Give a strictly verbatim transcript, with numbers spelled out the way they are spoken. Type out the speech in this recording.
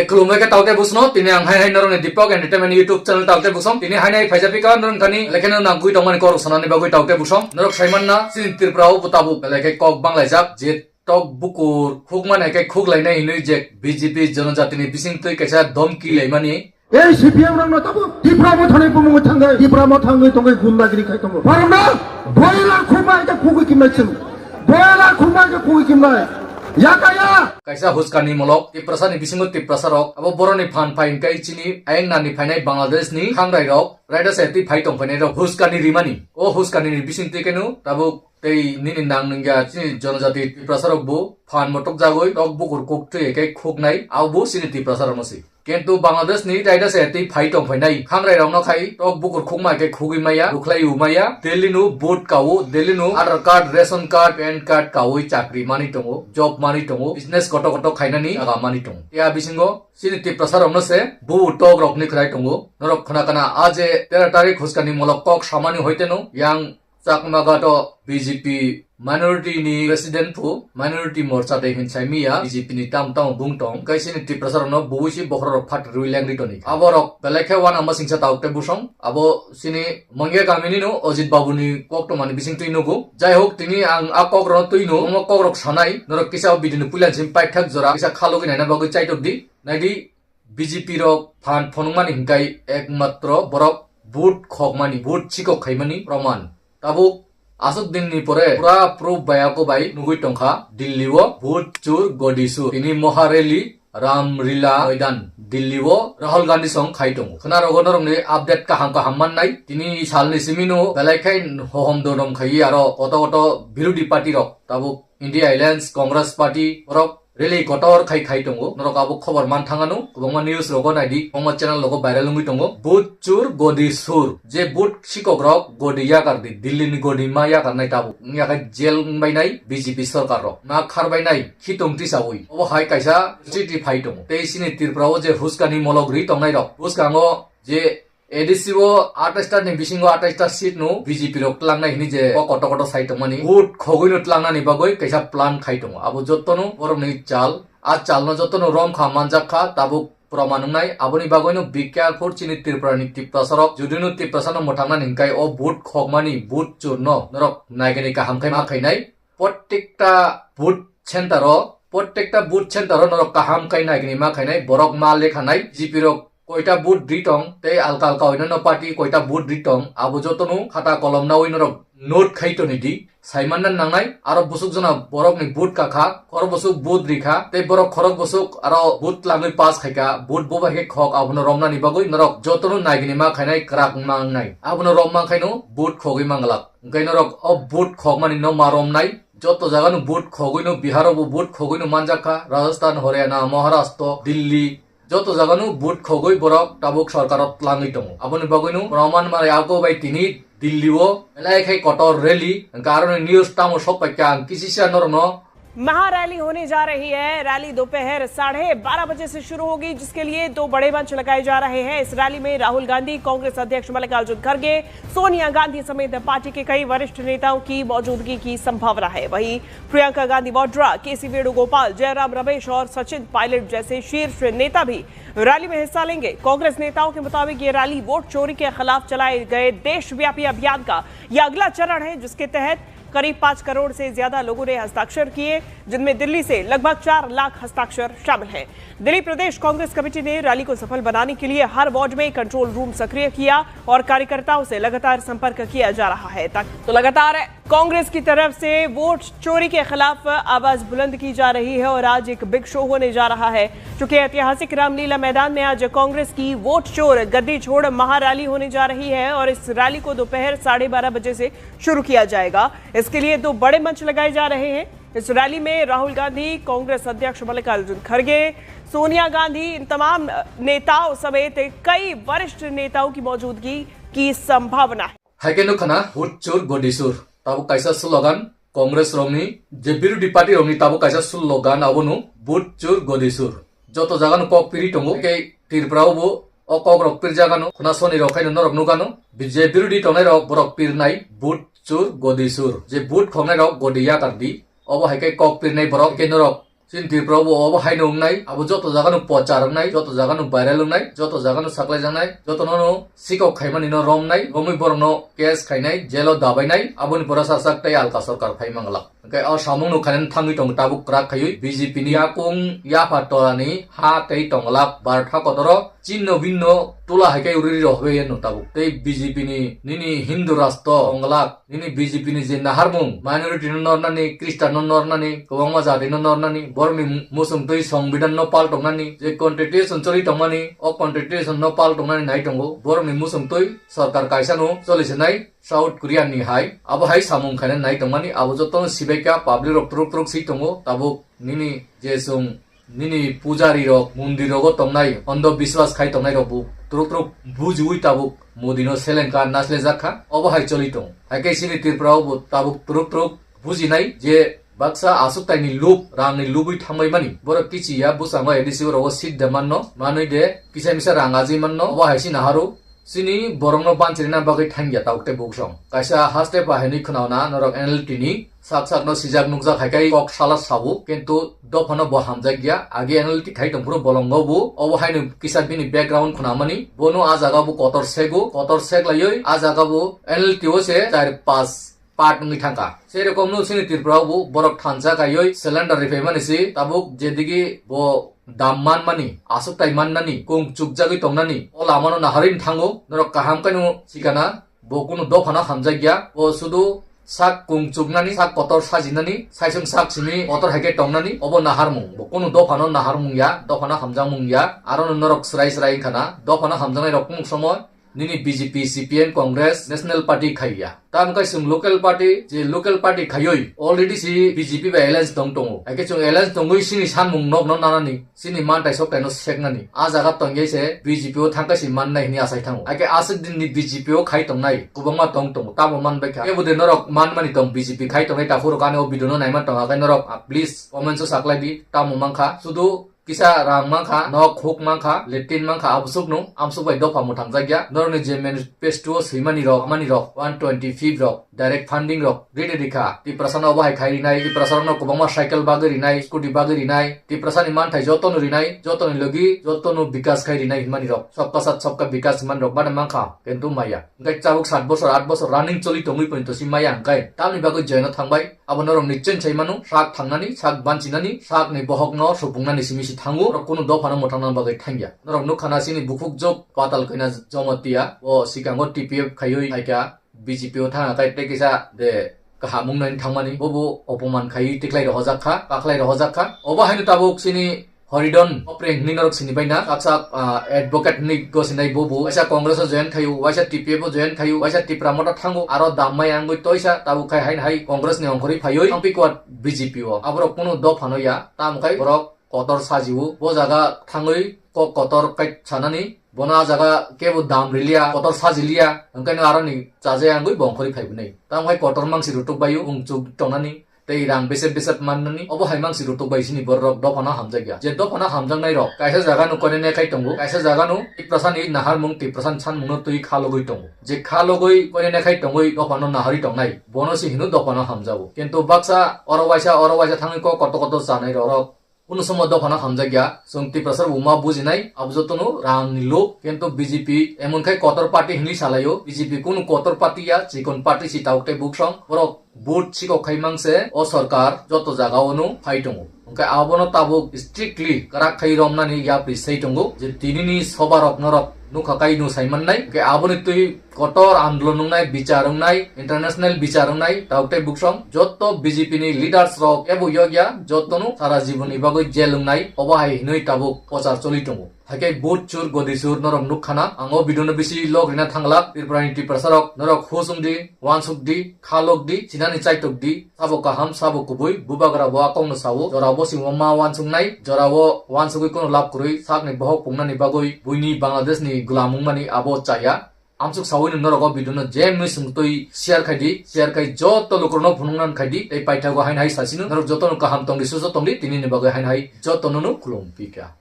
Khulumbai khe taote busno, tini ang hai hai norokni Deepak Entertainment YouTube channel taote busong. Tini hai hai phaijapika norok thani, lekhe no nangkui tongmani kok sanani bagwi taote busong. Norok saimanna, chini Tripura o bo tabuk, lekhe kok banglaijak, je tok bukur, khukmani khe khuklainai hinwi je B J P jonojatini bisingtwi kaisa domki laimani. Ei C P M rokno tabuk Tipra Mothani bumung thangwi, Tipra Mothangwi tongwi gundagiri khai tongo. Borokno boiler khukma khe khugwi kimnai chwng. Boiler khukma khe khugwi kimnai. Yakaya! Kaisa huskani molok, Tiprasani bisingo Tiprasarok, abo boroni phan phai hwnkhe chini ayang nani phainai Bangladeshni khangrai rok, raida se twi phai tong phainai rok, huskani rimani. O huskani ni bisingtwi kenu tabuk tei nini nang nungya chini jonojati Tiprasarok bo phan motok jagwi tok bukur kuk twi khe khuknai, abo bo chini Tiprasarokno si. Kintu Bangladesh ni raida se twi phai tong phainai khangrai rokno khai tok bukur khukma khe khugwi maya, rukhlai u maya, Delhi no vote kao, Delhi no Aadhaar card, ration card, pan card kaui chakri mani tongo, job mani tongo, business koto koto khainani jaga mani tongo. Ya bisingo chini Tiprasa rokno se bu tok rokni khwrai tongo. Norok khna kana a je tera tarik huskani molok kok samani hoiteno yang Chakmaghat o B J P minority ni president phu, minority morcha dei hin sai miya B J P ni tam tamo bung tong, kai sini Tiprasa rokno buwi si bokhorok rok phat rwi leng ri toni. Abo rok belai khe wana masingsa tauk tei busong, abo sini Mangya kamini no Ajit Babu ni kok tongmani bising twi nugo. Jai hok, tini ang a kok rok twi no, omo kok rok sanai, norok kisa o video ni puila sim paithak jora kisa khalogwi naina bagwi chaitok di, nai di. B J P rok phan phunukmani hinkai ekmatro borok vote khokmani, vote chikok khaimani proman. Tabuk aswk dinni pore pura proof bai ako bai nugui tongkha Delhi o vote chur godi sur. Tini Maha Rally Ram Lila Maidan Delhi o Rahul Gandhi song khai tongo. Khwnarogo norokni update kaham kaham mannai. Tini salni simino belai khai hohom donom khaiwi aro koto koto birodhi party rok tabuk India Alliance, Congress Party, borok rally kotor khai khai tongo. Norok abo khobor man thangano, kwbangma news rogo naidi, kwbangma channel rogo viral wngwi tongo. Vote chur, godi sur. Je vote sikok rok godi yakar di, Delhi ni godi ma yakar nai tabuk. Wngya khe jail wngbai nai B J P sorkar rok. Ma kharbai nai, khitung tisaui. Obo hai kaisa city phai tongo. Tei sini Tripura o je huskani molok ri tongnai rok. Huskango je A D C o atais ta ni bisingo atais ta seat no B J P rok tlangnai hini je o koto koto sai tongmani, vote khogwi no tlangnani bagwi kaisa plan khai tongo. Abo jotono borokni chal, a chalno jotono rom kha, manjak kha, tabuk proman wngnai. Aboni bagwi no be careful chini Tripura ni Tiprasa rok. Jodi no Tiprasa no mwthangnani hinkai o vote khokmani, vote churno norok naigani kaham khai ma khainai. Prottekta vote center o, prottekta vote center o norok kaham khai naigani ma khainai, borok ma lekhanai, B J P rok koita vote ri tong, tei alka alka oinano party koita vote ri tong, abo jotono khata kolom naui norok note khai toni di, saimanna nangnai, aro busuk jona borokni vote kakha, khorok busuk vote rikha, tei borok khorok busuk aro vote langwi pass khaikha, vote bobai khe khok, abono romnani bagwi norok jotono naigini ma khainai, kwrak wngma wngnai, abono romma khaino vote khogwi manglak, hwnkhe norok o vote khokmani no ma romnai, joto jagano vote khogwino, Bihar o bo vote khogwino manjakha, Rajasthan, Haryana, Maharashtra, Delhi, joto jagano vote khogwi borok tabuk sorkar o tlangwi tongo. Aboni bagwino proman mari ako bai tini Delhi o belai khai kotor rally, hwnkhe aroni news tamo sok paikha ang kisisa norokno. महारैली होने जा रही है। रैली दोपहर साढ़े बारह बजे से शुरू होगी, जिसके लिए दो बड़े मंच लगाए जा रहे हैं। इस रैली में राहुल गांधी, कांग्रेस अध्यक्ष मल्लिकार्जुन खड़गे, सोनिया गांधी समेत पार्टी के कई वरिष्ठ नेताओं की मौजूदगी की संभावना है। वहीं प्रियंका गांधी वाड्रा, केसी वेणुगोपाल, जयराम रमेश और सचिन पायलट जैसे शीर्ष नेता भी रैली में हिस्सा लेंगे। कांग्रेस नेताओं के मुताबिक ये रैली वोट चोरी के खिलाफ चलाए गए देशव्यापी अभियान का यह अगला चरण है, जिसके तहत करीब पाँच करोड़ से ज्यादा लोगों ने हस्ताक्षर किए, जिनमें दिल्ली से लगभग चार लाख हस्ताक्षर शामिल हैं। दिल्ली प्रदेश कांग्रेस कमेटी ने रैली को सफल बनाने के लिए हर वार्ड में कंट्रोल रूम सक्रिय किया और कार्यकर्ताओं से लगातार संपर्क किया जा रहा है, ताकि तो लगातार कांग्रेस की तरफ से वोट चोरी के खिलाफ आवाज बुलंद की जा रही है और आज एक बिग शो होने जा रहा है। चूंकि ऐतिहासिक रामलीला मैदान में आज कांग्रेस की वोट चोर गद्दी छोड़ महारैली होने जा रही है और इस रैली को दोपहर साढ़े बारह बजे से शुरू किया जाएगा। इसके लिए दो बड़े मंच लगाए जा रहे हैं। इस रैली में राहुल गांधी, कांग्रेस अध्यक्ष मल्लिकार्जुन खड़गे, सोनिया गांधी, इन तमाम नेताओं समेत कई वरिष्ठ नेताओं की मौजूदगी की संभावना है। Hai khe nukha na, vote chur godi sur. Tabuk kaisa slogan, Congress rokni je birodhi party rokni tabuk kaisa slogan abono vote chur godi sur. Joto jagano kok piri tongo, tei Tripura o bo o kok rok pirjagano, khuna soni rok khaino norok nukano. Je birodhi tongnai rok borok pirnai vote chur godi sur. Je vote khoknai rok godi yakar di. Obo hai khe kok pirnai borok, khe norok Chini Tripura bo obo haino wngnai, abo joto jaga no pochar wngnai, joto jaga no viral wngnai, joto jaga no saklai jaknai, joto no no sikok khaimani no romnai, romwi borok no case khainai, jail o dabainai, aboni pora sasak tei alka sorkar phai manglak. Hwnkhe o samung no khainani thangwi tongo tabuk kwrak khaiwi B J P ni yakung yapha tola ni ha tei tonglak bartha kotoro chinno binno tula hai khe uri rok hwbaino tabuk. Tei B J P ni nini Hindu rastro tonglak, nini B J P ni je naharmung, minority no nornani, Christian no nornani, kwbangma jati no nornani, borokni musung twi songbidan no pal tongnani, je constitution choli tongmani, o constitution no pal tongnani nai tongo. Borokni musung twi sorkar kaisa no choli sinai South Korea ni hai, abo hai samung khaina nai tongmani, abo joto no sibaikha, public rok twrwk twrwk si tongo, tabuk nini je chwng nini pujari rok, mondir rogo tongnai, ondo biswas khai tongnai rok bo twrwk twrwk bujiwi tabuk Modi no selengkha, naslejak kha, obo hai choli tong. Hai khe chini Tripura o bo tabuk twrwk twrwk bujinai je baksa aswk tai ni lub, rang ni lubwi thangbai mani. Borok kichi ya, bwskango A D C o rogo seat de manno, manwi de kisa misa rang ajwi manno, obo hai chini haru. Chini borokno banchirina bagwi thangya tabuk tei buksong. Kaisa haste pa hinwi khwnauna norok N L T ni sak sakno sijak nukjak hai kai kok sala sabo, kintu dophano bo hamjakya. Age N L T khai tongphuru bolongo bo, obo haino kisa bini background khwnamani. Bono a jaga bo kotor sego, kotor seklaiwi a jaga bo N L T o se char pas part wngwi thangkha. Sei rokomno chini Tripura o bo borok thansa kaiwi cylinder ripaimani se tabuk jedigi bo dam manmani, aswk tai mannani, kung chukjagwi tongnani, o lamano naharwi thango. Norok kaham khe no sikana, bo kunu dophano hamjakya, bo sudu sak kung chuknani, sak kotor sajinani, saisung sak simi kotor hai khe tongnani, obo naharmung. Bo kunu dophano naharmung ya, dophano hamjakmung ya, aro no norok swrai swrai wngkha na, dophano hamjaknai rok kunu somoi nini B J P, C P M, Congress, National Party khaiya. Tamo khe chwng local party, je local party khaiwi already si B J P bai alliance tong tongo. Hai khe chwng alliance tongwi sini sanmung nokno nanani, sini mantai soktaino seknani. A jaga tongyai se B J P o thangkhe si mannai hwnwi asai thango. Hai khe aswk dinni B J P o khai tongnai kwbangma tong tongo. Tamo manbaikha. Kebo de norok manmani tong B J P khai tongnai takhurok ani o video no naima tong, hakhai norok, ah, please comments o saklai di. Tamo mankha. Sudu kisa rang mankha, nok huk mankha, latrine mankha, abusuk no, amsuk bai dopha mwthang jakya. Norokni je manifesto o swimani rok, mani rok, one twenty fifth rok, direct funding rok, ridi rikha. Tiprasa no obo hai khai rinai, Tiprasa rok no kwbangma cycle bagwi rinai, scooty bagwi rinai, Tiprasa ni manthai joto no rinai, joto ni logi, joto no bikas khai rinai hinmani rok. Sabka sath sabka bikas hinmani rok bana mankha, kintu maya. Hwnkhe chabuk sat bosor, at bosor running choli tongwi poni to si maya hwnkhe. Tamni bagwi joino thangbai. Abo norok ni cheng sai mano, sak thangnani, sak banchinani, sak ni bohok no supungnani simi si thango, norok kunu dopha no mwthangna bagwi thangya. Norok nukha na sini bukhuk jok patal kaina Jamatia, o sikango T P F khaiwi phaikha, B J P o thangkha, tei kisa de kaham wngnaini thangmani, bobo opoman khaiwi tikhlai rohojak kha, pakhlai rohojak kha. Obo haino tabuk sini Horidon Opre hwnwi norok sini baina, sak sak, ah, advocate hwnwi gosinai bo bo. Waisa Congress o join khayu, waisa T P F o join khayu, waisa Tipra Motha thango, aro dam maya wngwi toisa tabuk khai haino hai Congress ni ongkhorwi phaiwi thangpi kwat B J P o. Aborok kunu dophano ya, tamo khai borok kotor sajiwo. Bo jaga thangwi kok kotor kai sanani, bono a jaga kebo dam riliya, kotor sajiliya, hwnkhe no aroni chajaya wngwi bo ongkhorwi phaibwnai. Tamo khai kotor mangsi rutuk baio, wngchuk tongnani. Tei rang besep besep mannani, obo hai mangsi rutuk bai sini borok dophano hamjakya. Je dophano hamjaknai rok kaisa jaga no koine nekhai tongo, kaisa jaga no Tiprasa ni naharmung, Tiprasa ni sanmung no twi khalogwi tongo. Je khalogwi koine nekhai tongwi dophano naharwi tongnai, bono se hino dophano hamjago. Kintu baksa oro waisa, oro waisa thangwi kok kotor kotor chanai rok, kunu somo dophano hamjakya. Chwng Tiprasa bo ma bujinai, abo jotono rang ni luk, kintu B J P emon khai kotor party hinwi salaio. B J P kunu kotor party ya, chikon party si tabuk tei buksong. Borok vote sikok khai mangse o sorkar joto jaga o no phai tongo. Hwnkhe abono tabuk strictly kwrak khai romnani yapri sai tongo je tinini soba rok norok nukha kai no sai mannai. Hwnkhe aboni twi kotor andolon wngnai, bichar wngnai, international bichar wngnai, tabuk tei buksong joto B J P ni leaders rok ebo yokya jotono sara jiboni bagwi jail wngnai, obo hai hinwi tabuk prochar choli tongo. Haikhe vote chur, godi chur norok nukkhana. Ang o video no bisi log rina thanglak. Tripura ni Tiprasa rok norok hus wngdi, wansuk di, khalok di, chinani chaitok di. Sabo kaham, sabo kubui, bubagra bo a kokno sao. Jora bo simo ma wansuknai, jora bo wansugwi kono lab kwrwi, sakni bohok pungnani bagwi buini Bangladesh ni gulam wngmani abo chaya. Amsuk sawi no norok o video no je mui swng twi share khai di, share khai joto lukurok no phunukna khai di, tei paithago haino hai sasino norok joto no kaham tong di, susa tong di, tini ni bagwi haino hai joto no no khulum pika.